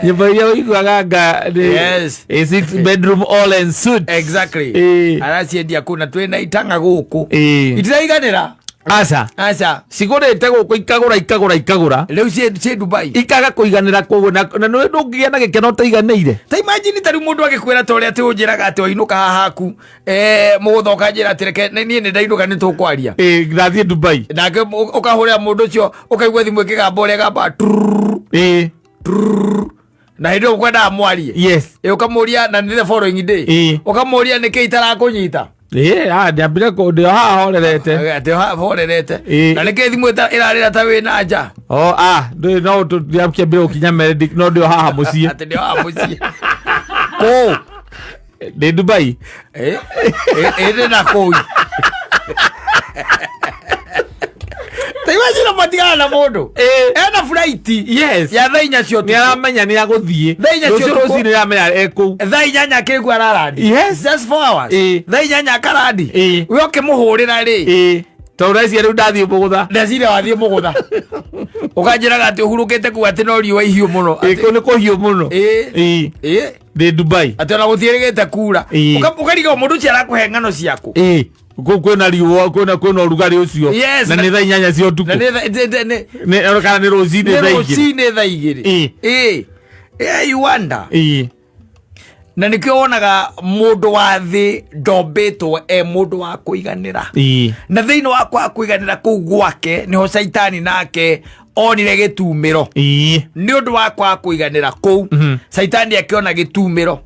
Nyũmba iria ũiguaga nga nĩ a six bedroom all en suite. Araciendia kũ na twĩna itanga gũkũ itiraiganĩra. Aca. Aca. Cigũrĩte gũkũ, ikagũra, ikagũra, ikagũra. Rĩu ciĩ Dubai. Ikaga kũiganĩra kũguo, na nĩ ndũngĩgĩa na gĩkeno ũtaiganĩire. Ta imagine ta rĩu mũndũ agĩkwĩra ta ũrĩa atĩ ũnjĩraga atĩ wainũka haha haku mũgũtha ũkanjĩra atĩ reke niĩ nĩ ndainũka, nĩ tũkwaria. Ĩĩ, ndathiĩ Dubai. Nake ũkahũrĩra mũndũ ũcio, ũkaigua thimũ ĩkĩgamba ũrĩa ĩgamba na hĩndĩ ĩyo ũkwendaga mwarie. Ĩ, ũkamũria na nĩ the following day. Ũkamũria nĩkĩ itarakũnyita. Ĩĩ, ah, ndĩambire ndĩ o haha horerete. Atĩ horerete. Na nĩkĩ thimũ ĩrarĩra ta wĩ na nja? O ah, ndĩ no ndĩakĩambire gũkinya mere, no ndĩ o haha mũciĩ. Atĩ ndĩ o haha mũciĩ kũ? Ndĩ Dubai. Ĩndĩ na kũu ta imagine matigana na mũndũ ena flight ya thaa 4 cia Nĩ ũtukũ. aramenya nĩ agũthiĩ Thaa 4 cia rũciũ. ũtukũ. Rũcinĩ aramenya e kũu. Thaa 8 akĩigua ararandi. Just 4 hours. Thaa 8 akarandi. We ũkĩmũhũrĩra rĩ? Ĩĩ, tondũ ndeciria rĩu ndathiĩ mũgũtha. Ndeciria wathiĩ mũgũtha, ũkanjĩraga atĩ ũhurũkĩte kuu, atĩ no riũa ihiũ mũno. Ĩĩ, kũu nĩ kũhiũ mũno. Ĩĩ. Ĩĩ. Ndĩ Dubai. Atĩ ona gũtiĩrĩgĩte kura. Ũkarigwo mũndũ ũcio arakũhe ng'ano ciaku. Ĩĩ, kũu kwĩna riũa, kwĩna ũrugarĩ ũcio. Na nĩ thaa 8 cia ũtukũ. Na nĩ thaa- nĩ- Kana nĩ rũcinĩ nĩ thaa 2. Rũcinĩ thaa 2. Ĩĩ. Ĩĩ, you wonder. Na nĩkĩo wonaga mũndũ wa thĩ ndombĩtwo e mũndũ wa kũiganĩra. Na thĩinĩ wa kwaga kũiganĩra kũu gwake nĩho caitani nake onire gĩtumĩro. Nĩ ũndũ wa kwaga kũiganĩra kũu, caitani akĩona gĩtumĩro.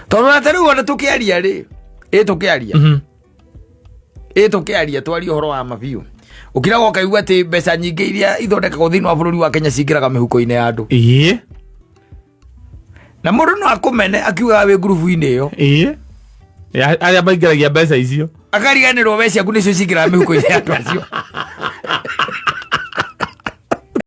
Tondũ na ta rĩu ona tũkĩaria rĩ, ĩ tũkĩaria, ĩ tũkĩaria, twarie ũhoro wa mabiũ, ũkiraga ũkaigua atĩ mbeca nyingĩ iria ithondekagwo thĩinĩ wa bũrũri wa Kenya cingĩraga mĩhuko-inĩ ya andũ. Na mũndũ no akũmene akiugaga wĩ ngurubu-inĩ ĩyo. Ĩĩ. Arĩa maingĩragia mbeca icio. Akariganĩrwo we ciaku nĩcio cingĩraga mĩhuko-inĩ ya andũ acio.